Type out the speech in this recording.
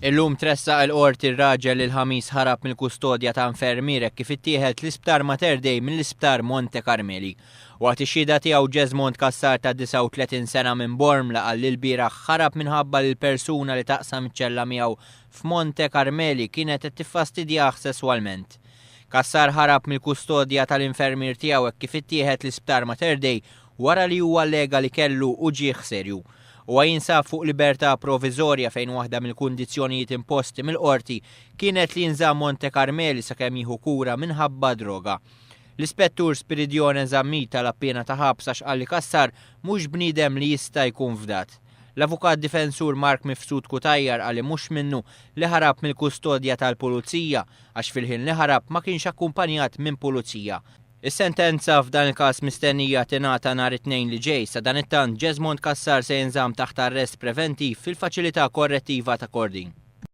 Illum tressaq il-Qorti r-raġel li l-Ħamis ħarab mill-kustodja ta' infermier hekk kif ittieħed l-Isptar Mater Dei mill-Isptar Monte Carmeli. Waqt ix-xhieda tiegħu Jesmond Cassar ta' 39 sena minn Bormla qal li lbieraħ ħarab minħabba li l-persuna li taqsam iċ-ċella miegħu f'Monte Carmeli kienet qed tiffastidjah sesswalment. Cassar ħarab mill-kustodja tal-infermier tiegħu hekk kif ittieħed l-Isptar Mater Dei wara li huwa allega li kellu uġigħ serju. Huwa jinsab fuq libertà proviżorja fejn waħda mill-kundizzjonijiet imposti mill-Qorti kienet li jinżamm Monte Carmeli sakemm jieħu kura minħabba droga. L-Ispettur Spiridione Zammit talab piena ta' ħabs għax qal li Cassar mhux bniedem li jista' jkun fdat. L-avukat difensur Mark Mifsud Cutajar qal li mhux minnu li ħarab mill-kustodja tal-pulizija għax fil-ħin li ħarab ma kienx akkumpanjat minn pulizija. Is-sentenza f'dan il-każ mistennija tingħata nhar it-Tnejn li ġej. Sadanittant, Jesmond Cassar se jinżamm taħt arrest preventiv fil-Faċilità Korrettiva ta' Kordin.